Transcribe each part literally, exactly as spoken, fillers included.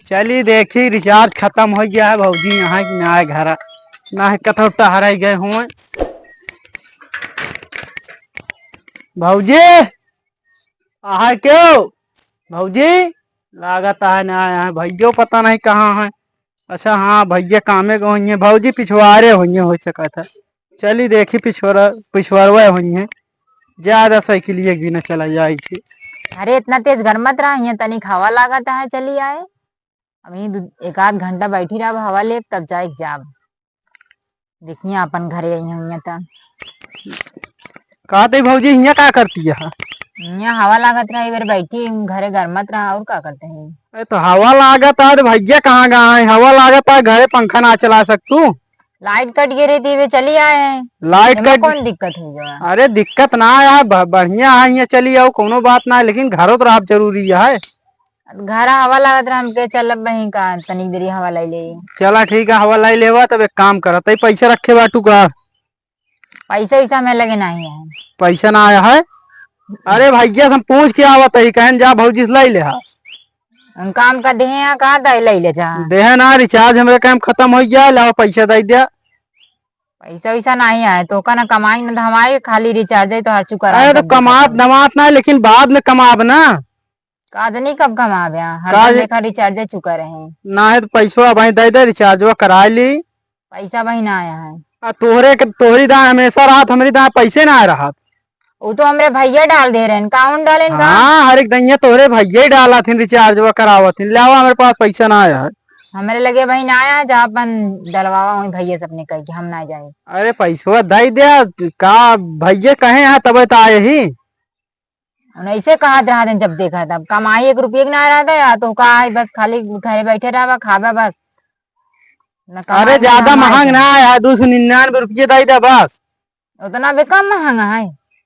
चली देखी, recharge खतम होइ गया है भौजी, यहाँ कि नाहीं घरा, नाहीं कतौ टहरै गए हुए। भौजी, आहे केउ? भौजी, लागत आहे नाहीं आए हैं। भैयो पता नहीं कहाँ हैं। अच्छा हाँ, भैया कामे गए होइहैं। भौजी पिछवारे होइहैं, होइ सकत है। चली देखी पिछवारा, पिछवारवा होइहैं। ज्यादा साइकिलिया के बिना चला जाई थी। अरे इतना तेज गरमत रहा, हियाँ तनिक हवा लागत है, चली आए। अबहीं दु-, एक आध घंटा बैठी रहब, हवा लेब, तब जाए के जाब। देखिए अपन घरे आई हुइहैं त। का दे भौजी, हियाँ का करती है? हियाँ हवा लागत रहा, इधर बैठी हूँ, घरे गरमत रहा, और का करते हैं? अरे तो हवा लागत है तो भैया कहाँ गए हैं? हवा लागत है, घरे पंखा ना चला सकतू? लाइट कट गई रही थी, वे चली आए हैं। लाइट एमे कट कौन दिक्कत हो गया? अरे दिक्कत ना आया है, ब-, बढ़िया है, हियाँ चली आओ, कोनो बात ना है, लेकिन घरों तो रहब जरूरी है। घर हवा लागत रहा, हमके चलब बही का, तनिक देरी हवा लाई ले। चला ठीक है, हवा लाई लेवा। तब एक काम करा, तई पैसा रखे बाटू का? पैसा वैसा हमें लगे नहीं है। पैसा ना आया है? अरे भैया से हम पूछ के आवत ही, कहन जा भौजी से लाई ले हा। हम काम का देहे हैं, का दे लाई ले जा। देहे ना, recharge हमरे काम खतम होइ गया, लावा पैसा दे दिया। पैसा वैसा नहीं आए, तो का ना कमाई ना धमाई, खाली recharge है तो हर चुका रहा अरे तो सब देखा कमात था। धमात ना, लेकिन बाद में कमाब ना। काज नहीं कब कमाबे, हर काज बार देखा recharge चुका रहे। ना है तो पैसवा भाई दे दे, rechargeवा करा ली। पैसा भाई ना आया है। आ तोहरे के, तोहरी दाएं हमेशा रहत, हमरी दाएं पैसे ना आए रहत। वो तो हमरे भैया डाल दे रहे हैं, कौन डाले का? हाँ, हर एक दहिया तोहरे भैया ही डालत हिन, rechargeवा करावत हिन। लावा, हमरे पास पैसा ना आया है। हमरे लगे भाई ना आया है, जा अपन डलवावा वहीं भैया से अपने कह के, हम ना जाए। अरे पैसवा दे दे, का भैया कहे हैं तबे तो आए ही। उन ऐसे कहत रहत हैं, जब देखा तब कमाई एक रुपये के ना रहत है, या तो का है, बस खाली घरे बैठे रहबा, खाबा बस। न अरे कमाई, न ज्यादा धमाई महंग के। ना है, दो सौ निन्यानवे रुपये दे दे बस। उतना भी कम महंगा है?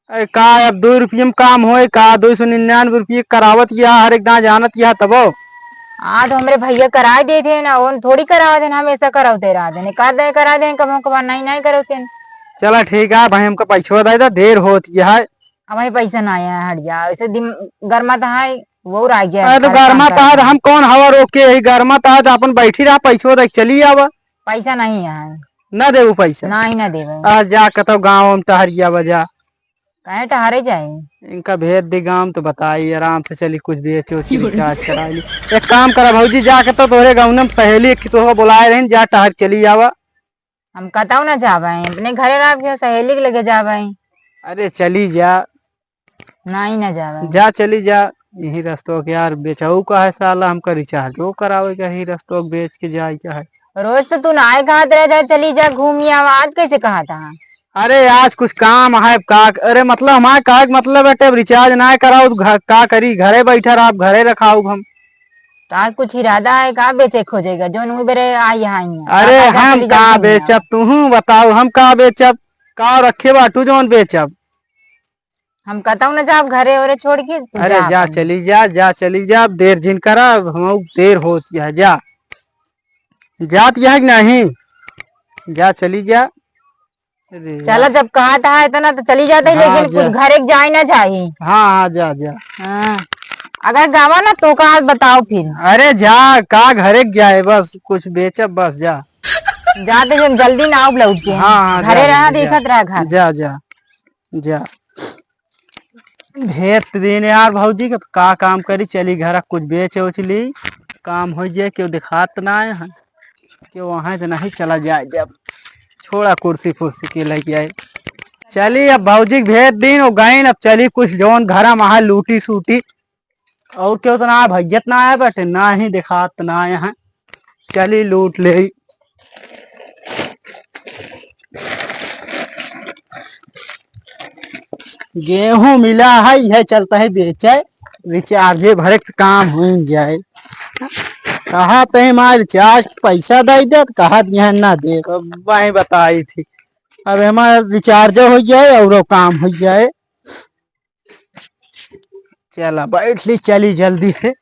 अरे का, अब दो रुपये में काम होए का? दो सौ निन्यानवे रुपये करावत या हर एक दां जानत या तबो। हाँ, तो हमरे भैया कराए देते हैं ना, उन थोड़ी करावत हैं, हमेशा करावते रहते हैं, कर दे, करा दे, कबो कबा नहीं, नहीं करते हैं। चला ठीक है भाई, हमका पैसवा दे दे, देर होत या है। अब भाई पैसा ना आया है, हट जा। ऐसे दिम-, गरमा तो है, वो रह गया अरे तो है, काम गरमा कर तो है, रहा है। हम कौन हवा रोके, यही गरमा तो है, तो अपन बैठी रहा, पैसवा दे के चली आवा। पैसा नहीं है। ना देबू पैसा? नहीं, ना देबे। आ, जा कतौ गाँव में टहरिया बजा। काहे टहरे जाई? इनका भेज दे गाँव में तो बताई, आराम से चली, कुछ बेच उच के recharge करा ली। एक काम करा भौजी, जा कतौ तोहरे गाँव में सहेली एक ठे तोहका बुलाए रही, जा टहर चली आवा। हम कतौ ना जाबे, अपने घरे रह के सहेली के लगे जाबे। अरे चली जा। नाहीं ना जाबे। जा चली जा, यही रस्तवा के यार बेचऊ का है साला, हमका rechargeओ करावे का है, यही रस्तवा के बेच के जाए का है। रोज तो तू नाहीं कहत रह जा, चली जा घूमी आवा, आज कैसे कहत हा? अरे आज कुछ काम है का, अरे मतलब हमारे कहे के मतलब है, अब recharge नाहीं कराऊ तो घ-, का करी, घरे बैठा रहा, घरे रखाऊ हम। तार कुछ इरादा है का बेचे खोजेगा, जोन उ बेरे आई यहाँ ही है। अरे काका, हम चली जा का घूमी बेचब, आवा। तुहू बताऊ हम का बेचब, का रखे बाटू जोन बेचब? हम कतऊ न जाब घरे ओरे छोड़ के, तू अरे जा जा अपन। चली जा, जा चली जा, अब देर जिन करा, अब हमऊ देर होत या, जा। जात या कि नहीं? जा चली जा। अरे चला यार। जब कहत हा इतना तो चली जाते, हाँ, लेकिन जा। कुछ घरे के जाए ना चाही। हाँ, हाँ, जा, जा। हाँ। अगर गावा ना तो का बताओ फिर। अरे जा, का घरे के जाए, बस कुछ बेचब, बस जा। जाते जब जल्दी ना आओ लौट के। हाँ, हाँ, घरे जा, रहा, जा, देखत रहा घर। जा, जा। जा। भेज त दीन यार भौजी के, का काम करी, चली घरा कुछ बेच उच ली, काम होइ जाए, केहू देखात ना आए हैं, केहू वहाँ से नहीं चला जाए, जब छोड़ा कुर्सी फुर्सी के लग जाए। चली अब भौजी के भेज दीन, वो गईन, अब चली कुछ जौन घरा में है लूटी सूटी, और केहू तो ना भैया त ना आए बाटे, ना ही देखात ना आए हैं। चली लूट ले। गेहूं मिला है, यह चलता है बेचे, recharge भरे के काम हो जाए। कहा ते हमारे recharge के पैसा दे दे, तो कहा दिया ना दे, अब वही बताई थी। अब हमारा recharge हो जाए और काम हो जाए। चला बैठ ली, चली जल्दी से,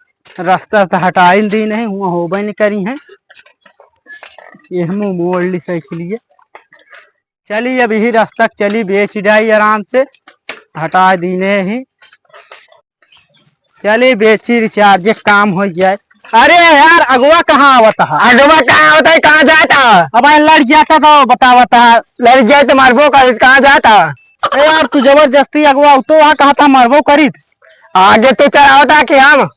रास्ता तो हटाइन दी नहीं, हुआ होबे नहीं करी है, ये हम मोड़ ली साइकिलिया। चली अब यही रास्ता चली, बेच जाई आराम से, हटा दीने ही। चली बेची recharge, एक काम हो जाए। अरे यार, अगुआ कहाँ आवत है? अगुआ कहाँ आवत है? कहाँ जात है? अब लड़ जाता तो बतावत है। लड़ जाए तो मारबो कर, कहाँ जात है? ए यार, तू जबरदस्ती अगुआ तो वहाँ कहा था मारबो करित। आगे तू चलावत है कि हम?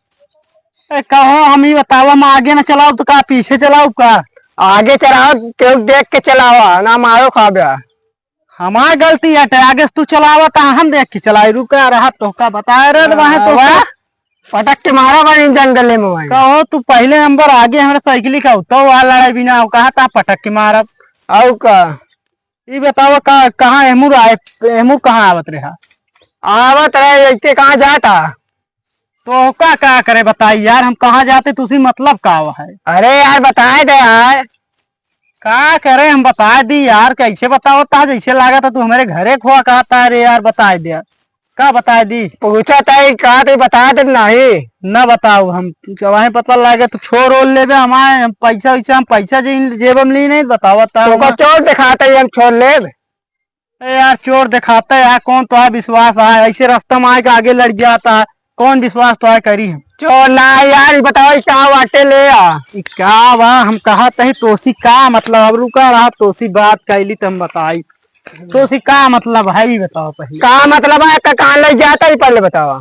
ए, कहो, हम ही बताओ, हम आगे ना चलाओ तो का पीछे चलाओ का? आगे चलाओ, केहू देख के चलावा, ना मारो खाबे। हमार गलती हटे, आगे से तू चलावा ता हम देख के चलाई। रुका रहा, तोहका बताए रहे वहाँ तो वाह। पटक के मारा बा इन जंगले में वहीं। कहो, तू पहले नंबर आगे हमरे साइकिल का, तो वहाँ लड़ाई बिना हो, कहा ता पटक के मारब। आऊ का? ई बतावा का, कहाँ एमू आए, एमू कहाँ आवत रहा? आवत रहे, ऐसे कहाँ जाता? तो का, का करे बताई यार, हम कहाँ जाते, तुसी मतलब का हुआ है? अरे यार, बताए दे यार। का करे, हम बताए दी यार, कैसे बताओ ता, जैसे लागा था तू हमारे घरे खोआ कहता है रे यार, बताए दे। का बताए दी? पूछा था, ये कहा तो बताए दे नहीं। ना बताओ, हम जवाहे पता लागे तो छोड़ ओल लेबे हमारे, हम पैसा वैसा, हम पैसा जे-, जेब में ली नहीं, बतावा ता तो का हम। चोर दिखाता है, हम छोड़ लेब। ए यार, चोर दिखाता है यार, कौन तो है विश्वास है, ऐसे रास्ता में आके आगे लड़ जाता है, कौन विश्वास तो है करी हम? चोर ना है यार, ये बताओ, ये का वाटे ले आ? ई का बा, हम कहा तही तोसी का मतलब, अब रुका रहा, तोसी बात कैली तो हम बताई। तोसी का मतलब है, ये बताओ पहले। का मतलब है, का, कहाँ ले जाता है, पहले बताओ।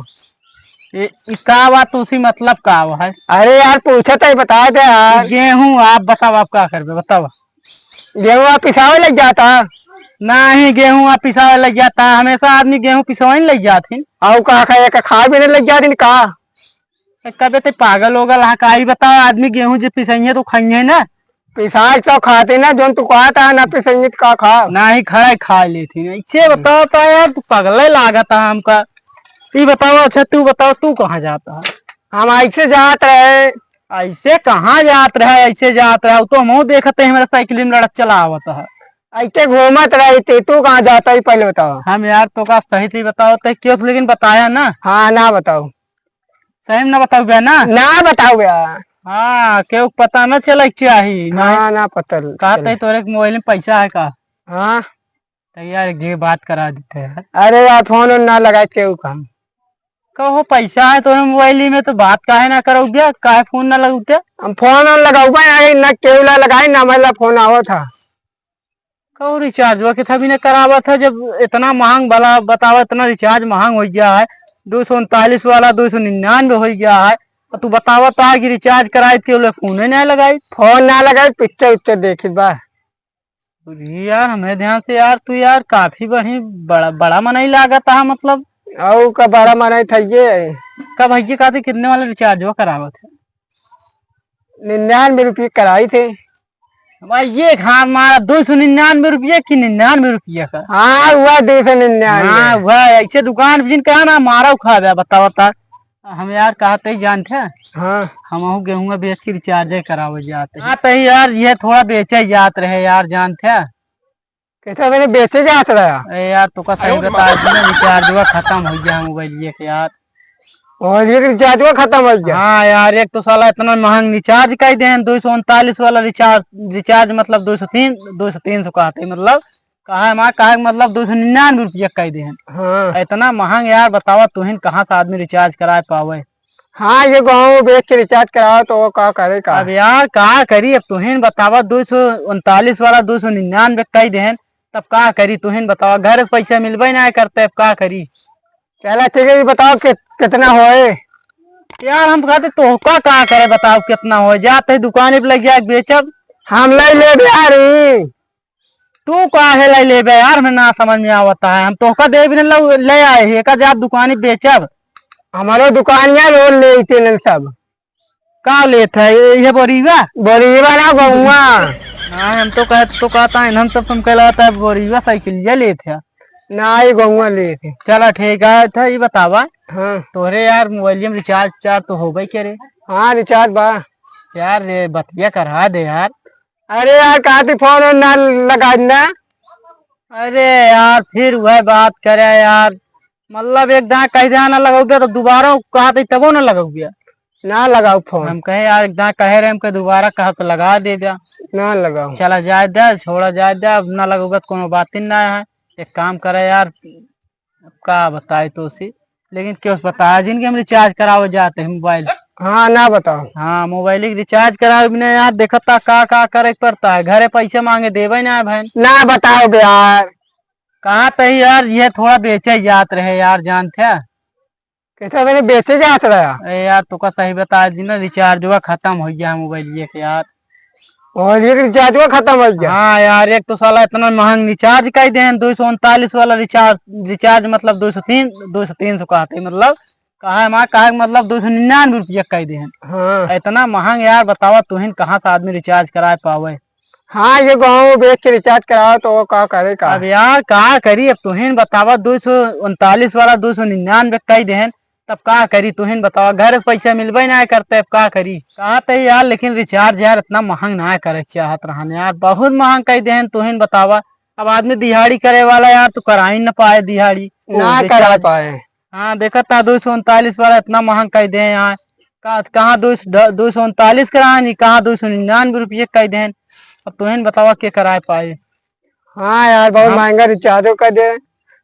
ए, ई का बा, तोसी मतलब का बा है? अरे यार, पूछा तो ही बता दे यार। गेहूं आप बताओ, आप का करबे, बताओ। गेहूं आप पिसावे लग जाता? नहीं, गेहूं आप पिसावे लग जाता, हमेशा आदमी गेहूं पिसवाइन लग जात हिन। आऊ का खाए का, खा भी नहीं लग जात हिन का? ए, कबे ते पागल हो गल हा, का ही बताओ, आदमी गेहूं जे पिसइहे तो खाइहे ना। पिसाए तो खाते ना, जोन तू कहता है ना पिसइहे तो का खा? नहीं, खड़ा ही खा लेती ना। इसे बताओ तो यार, तू पागल ही लागत है हमका। ई बताओ, अच्छा तू बताओ, तू कहाँ जाता है? हम ऐसे जात रहे। ऐसे कहाँ जात रहे, ऐसे जात रहे, उ तो हमहू देखत है, हमारे साइकिल में लड़त चला आवत है। ऐसे घूमत रही थी, तू कहाँ जाता है, पहले बताओ। हम यार, तो का सही से बताओ, ते क्यों, लेकिन बताया ना। हाँ, ना बताओ। सही में ना बताओ बे ना? ना बताओ बे। हाँ, केहू के पता ना चले के चाही, ना। हाँ, ना पता ल-, कहा चले। तही तोरे के मोबाइल में पैसा है का? हाँ। तो यार, एक जगह बात करा देते हैं। अरे यार, फोन उन ना लगाए केहू का हम। कहो, पैसा है तोरे मोबाइल में, तो बात काहे ना करो बे? काहे फोन ना लगौते? हम फोन उन लगाऊबा यार, ना केहू ला लगाई, ना मेला फोन आवत है। कहो, रिचार्जवा के था भी ना करावा था, जब इतना महंग वाला बतावा, इतना रिचार्ज महंग हो गया है, दो सौ उनतालीस वाला दो सौ निन्यानवे हो गया है, तो तू बतावा था कि रिचार्ज कराई के बोले फोन ही ना लगाई। फोन ना लगाई, पिक्चर उच्चर देखित बा। अरे यार, हमें ध्यान से यार, तू यार काफी बड़ी बड़ा, बड़ा मनई लागत है, मतलब। आऊ का बड़ा मनई था ये। का भैया, कहते कितने वाला रिचार्जवा करावत है? निन्यानवे रुपये कराई थे। भाई, ये घात मारा, दो सौ निन्यानवे रुपये की निन्यानवे रुपये का। हाँ, हुआ दो सौ निन्यानवे। हाँ, हुआ, ऐसे दुकान पे जिन कहा ना, मारा उखा गया, बता, बता। हम यार, कहा तही जानते हैं? हाँ। हमहू गेहूं बेच के रिचार्ज करावे जाते हैं। हाँ, तही यार, ये थोड़ा बेचे जात रहे यार, जानते हैं? कैसे मैंने बेचे जात रहा? अरे यार, तो का सही बता दी ना, रिचार्जवा खत्म हो गया मोबाइल ये के यार। और ये रिचार्जवा खत्म हो गया? हाँ यार, एक तो साला इतना महंग रिचार्ज कर दे हैं, दो सौ उनतालीस वाला रिचार्ज, रिचार्ज मतलब दो सौ तीन, दो सौ तीन सौ कहते हैं, मतलब कहा है, माँ कहा है, मतलब दो सौ निन्यानवे रुपया कर दे हैं। हाँ। इतना महंग यार, बतावा तुहिन कहाँ से आदमी रिचार्ज करा पावे? हाँ, ये गाँव बेच के रिचार्ज कराओ तो वो का करे का? अब यार का करी, अब तुहिन बतावा, दो सौ उनतालीस वाला दो सौ निन्यानवे कह देहन, तब का करी? तुहिन बतावा, घर से पैसा मिलबे ना करते, अब का करी? चला ठीक है, ये बताओ कि कितना होए? यार हम कहते तोहका का करे, बताओ कितना होए? जाते दुकान पे लग जाए बेचब। हम ले ले यार ई। तू काहे ले लेबे यार, हमें ना समझ में आवता है। हम तोहका दे भी नहीं लो, ले आए ही, एका जाब दुकानी बेचब। हमारो दुकान यार रोज लेते हैं सब। का लेत है ये, ये बोरीवा? बोरीवा ना, गौवा। हाँ, हम तो कह, तो कहता है, हम सब तुम कहलाता है बोरीवा साइकिल ये लेत है। ना, ये गौवा लेत है। चला ठीक है, था ये बतावा। हाँ। तोहरे यार मोबाइल में रिचार्ज, रिचार्ज तो होबे करे? हाँ, रिचार्ज बा। यार, ये बतिया करा दे यार। अरे यार, काती फोन ओन ना लगाई ना। अरे यार, फिर वह बात करे यार, मतलब एक दां कह दे ना लगौबे तो दोबारा कहत ही तबो ना लगौबे। ना लगाओ फोन। हम कहे यार, एक दां कहे रहे, हम कहे दोबारा कहा तो लगा दे दे। ना लगाओ। चला जाए दे, छोड़ा जाए दे, अब ना लगौबे तो कोनो बात ही ना है। एक काम करे यार, अब का बताए तो उसी, लेकिन क्यों बताया जिनके हम रिचार्ज करावे जाते हैं मोबाइल। हाँ, ना बताओ। हाँ, मोबाइल के रिचार्ज करावे बिना यार, देखत ता का का करे के पड़ता है। घरे पैसे मांगे, देवे ना है भाई। ना बताओ बे यार। कहाँ तही यार, ये थोड़ा बेचे जात रहे यार, जानत है। कैसे मैंने बेचे जात रहा? अरे यार, तोका सही बता दी ना, रिचार्जवा खत्म हो गया है मोबाइल ये के यार। मोबाइल ये रिचार्जवा खत्म हो गया? हाँ यार, एक तो साला इतना महंग रिचार्ज कई देहेन, दो सौ उनतालीस वाला रिचार्ज, रिचार्ज मतलब दो सौ तीन, दो सौ तीन सौ कहते मतलब, कहा है माँ, कहा है मतलब दो सौ निन्यानवे रुपया कई देहेन। हाँ। इतना महंग यार, बतावा तुहिन कहाँ से आदमी रिचार्ज कराए पावे? हाँ, ये गाँव बेच के रिचार्ज कराओ तो वो का करे का? अब यार का करी, अब तुहिन बतावा, दो सौ उनतालीस वाला दो सौ निन्यानवे कई देहेन, तब का करी? तुहिन बतावा, घर से पैसा मिलबे ना करते, अब का करी? कहा थे यार, लेकिन रिचार्ज यार इतना महंग ना करे के चाहत रहन यार, बहुत महंग कई देहेन। तुहिन बतावा, अब आदमी दिहाड़ी करे वाला यार, तो करा ही ना पाए दिहाड़ी, वो ना करा रिचार्ज। पाए। हाँ, देखत ता दो सौ उनतालीस वाला इतना महंग कई दे यार। का, कहाँ दो सौ, दो सौ उनतालीस करानी, कहाँ दो सौ निन्यानवे रुपये कई देन। अब तुहिन बतावा के कराए पाए। हाँ यार, बहुत हम महंगा रिचार्जो कर दे।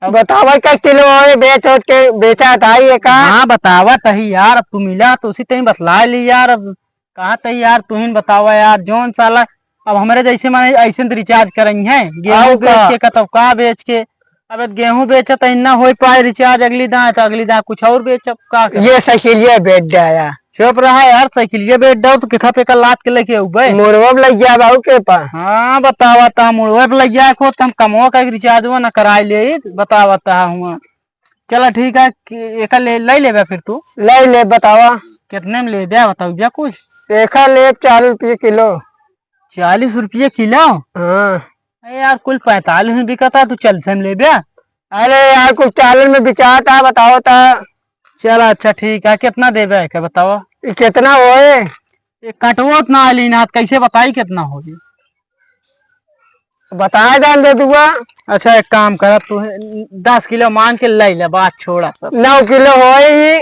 अब बतावा का किलो होए, बेच होत के बेचा था ये का? हाँ, बतावा तही यार, अब तू मिला तो उसी तही बतला ली यार। अब कहा तही यार, तुहिन बतावा यार, जौन साला अब हमरे जैसे माने ऐसे तो रिचार्ज करई है, गेहूं और का? बेच के, कतब का बेच के। अब गेहूं बेचत है, ना हो पाए रिचार्ज अगली दाएं, तो अगली दाएं कुछ और बेचब, का करब? ये साइकिलिया बेच जाया। चुप रहा यार, साइकिलिया बेच दो तो किथा पे का लाद के लेके अउबे? मुड़वा पे लग जाए बाबू के पास। हाँ, बतावा ता, मुड़वा पे लग जाए को, तो हम कमवा का रिचार्जवा ना कराए ले, बतावा ता हुआ। चला ठीक है, कि एका ले, ले लेबे फिर तू। ले ले, बतावा। कितने में लेबे, बताओ जा कुछ। एका ले चालीस रुपये किलो। चालीस रुपये किलो? हाँ। अरे यार, कुल पैंतालीस में बिकता, तू चालीस में लेबे? अरे यार, कुछ चालीस में बिचाता, बताओ ता। चला अच्छा ठीक है, कितना देबे एका बतावा। ये कितना होए? ये कटवत ना आली ना, कैसे बताई कितना होई? बताए जान दे दुआ। अच्छा, एक काम कर, तू दस किलो मान के ले ले, बात छोड़ा सब। नौ किलो होई।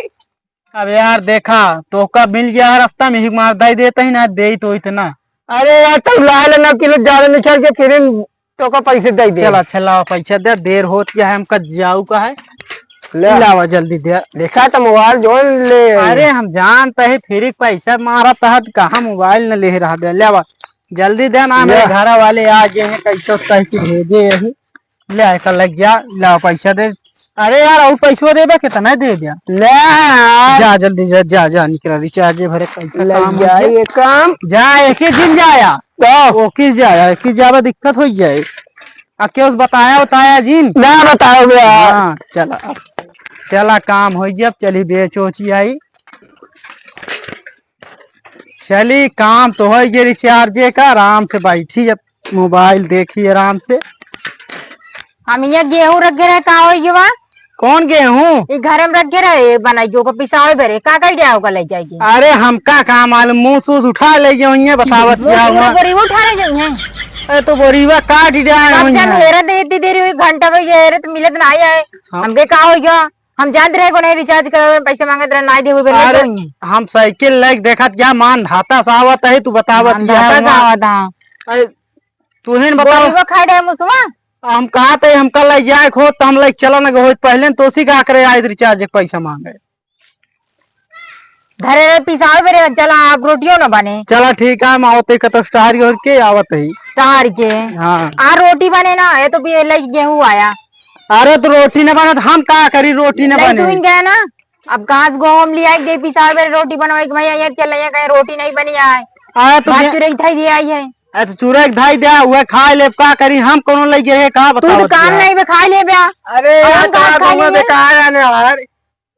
अब यार देखा, तोका मिल गया रास्ता में, ही मार दे देता ही ना, दे तो इतना। अरे यार, तब ला ले नौ किलो, ज्यादा निकल के फिर तोका पैसे दे दे। चला, अच्छा लावा पैसा दे, देर होत गया है, हमका जाऊ का है। ले। लावा जल्दी दे। देखा तो मोबाइल जोन ले। अरे हम जानते हैं, फिर एक पैसा मारा तहत कहाँ मोबाइल न ले रहा बे। ले आवा, जल्दी दे ना, मेरे ले। घर वाले आ गए हैं, कैसे तय की भेजे यही। ले आए, कल लग जा, लावा पैसा दे। अरे यार, और पैसवा देबे, कितना देबे? ले यार। जा जल्दी जा, जा, जा, निकला, रिचार्ज भरे पैसा ले काम जा, है। ये काम। जा, एक ही दिन जाया। तो? वो किस जाया, एक ही जावा दिक्कत हो जाए। आ, क्यों बताया, बताया जिन? ना बताओ बे यार। हाँ, चला, अब चला, काम हो गया, अब चली बेच ओची आई। चली, काम तो हो गया रिचार्जे का, आराम से बैठी, अब मोबाइल देखी आराम से। हम ये गेहूं रख गए रहे, का हो गया? कौन गेहूं? ये घर में रख गए रहे, बनाई जो को पिसावे बरे, का कर दिया होगा ले जाएगी? अरे, हमका का मालूम, मुंह सूस उठा ले गए होइए, बतावत वो क्या पूरा हुआ? बोरी उठा ले गई हैं। अरे, तो बोरीवा काट दिया है कब से हम होइए। हेरत इतनी देरी हुई, घंटा भर ये हेरत मिलत ना आया है। हाँ। हमके का हो गया? हम जानत रहे को नहीं रिचार्ज करावे, पैसे मांगत रहे, ना दे हुए, अरे, नहीं। हम साइकिल लेके देखत क्या मान धाता सावत है, तू बतावत मान क्या धाता हुआ? सावत, हाँ। अरे, तू ही न बताओ। बोरीवा खा रहे मुसवा। हम कहा थे, हम कल ले जाए खो, तो हम ले चला न हो, पहले न तोसी का करे आए रिचार्ज के पैसा मांगे। घरे रहे पिसावे बेरे, चला आप रोटियों न बने। चला ठीक है, हम आवत ही कतो स्टार और के आवत ही। स्टार के? हाँ। आ रोटी बने ना, ये तो भी ले गेहूं आया। अरे तो रोटी न बने तो हम का करी, रोटी न नहीं बने। तू ही गया ना, अब घास गहूम लिया के दे पिसावे बेरे रोटी बनवाई के भैया, ये चल, ये कहीं रोटी नहीं बनी आए। अरे तो भात ये चुरई थाई दिया आई है। अरे तो चुरई थाई दिया, वह खा ले, का करी, हम कोनो ले गए, का तू बताओ दुकान यार। नहीं बे खा ले बे। अरे हम यार, घास खा लिए। बेकार है ना यार।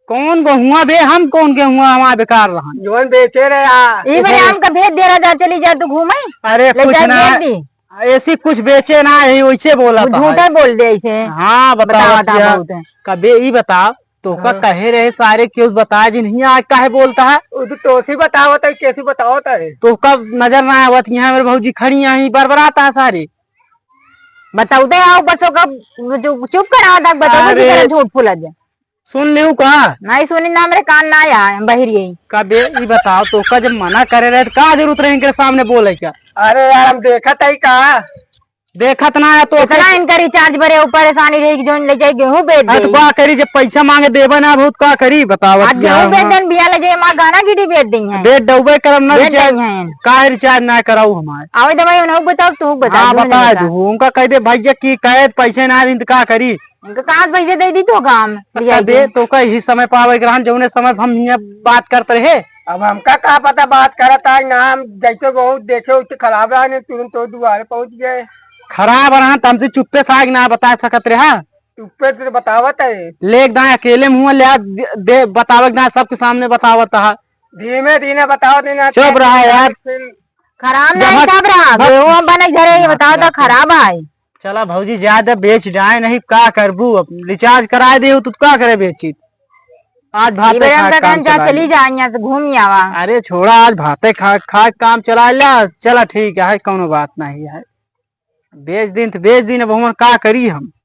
कौन गेहुआ बे? हम कौन गेहुआ? हमारा बेकार रहा। जौन बेचे रहे आ। ई बार हमका भेज दे रहा था, चली जा तू घूमे। अरे ले कुछ जा, ना। भेज दी। ऐसी कुछ बेचे ना है, वैसे बोला वो था। झूठा बोल दे ऐसे। हाँ, बताओ बताओ, बताओ क्या? बहुत है। कबे ई बताओ, तोका हाँ। कहे रहे सारे क्यों बताया जी नहीं, आज काहे बोलता है? वो तो तोसी बतावत है, कैसी बतावत है? तोका नजर ना आवत, यहाँ मेरे भौजी खड़ी हैं, बरबराता है सारे। बताओ दे आओ, बस ओका जो चुप करावत है, बताओ अरे। जी झूठ फुला दे। सुन लियो का? नहीं सुनी ना, मेरे कान ना आया, हम बहिर यही। का बे, ई बताओ, तोका जब मना करे रहे, तो का जरूरत रहे इनके सामने बोले क्या? अरे यार, हम देखत है का? देखत ना है तो इतना इनका recharge भरे ऊपर परेशानी रही कि जौन ले जाए गेहूं बेच अरे तो दे। का करी, जब पैसा मांगे देबे ना बहुत, का करी बतावत आज गेहूं बेच देन, बिया ले जाए, माँ गहना गिटी बेच दी है। बेच डउबे करब ना बेच recharge। दी हैं। काहे recharge ना कराऊ हमारे? आवे दवाई उन्हें बताओ, तू बता, हाँ, दोनों बता जने दू। उनका कह दे भैया कि कहे पैसे ना दिन तो का करी? उनका कहाँ से पैसे दे दी तो काम अच्छा, रियाई दे के। तो का ही समय पावे ग्रहण, जौने समय हम हियाँ बात करत रहे। अब हमका का पता बात करत है ना, हम जैसे बहुत देखे उसे खराब रहा, नहीं तुरंत तो दुआरे पहुँच गए। खराब रहा तो हमसे चुप्पे से आग ना बता सकत रहा। चुप्पे से बतावत है। ले एक दाएं अकेले मुँह ले आ, दे, दे, बतावे के ना सबके सामने बतावत है। धीमे धीमे बतावत है ना, चुप रहा यार। फिर खराब जब नहीं हक-, सब रहा, हक-, गेहूं बने घरे, ये हाँ, बताओ तो खराब है। खराब है। चला भौजी, ज्यादा बेच डाए नहीं, का करबू? अब recharge कराए दे हो, तो का करे बेची? आज भाते ये बेरा खा हम के काम कहन जा, चला चली ले। जा, यहाँ से घूम आवा। अरे छोड़ा, आज भाते खा, खा के काम चला ला। चला ठीक है, कौनो बात नहीं है। बेच दिन तो बेच दिन, अब हमन का करी हम?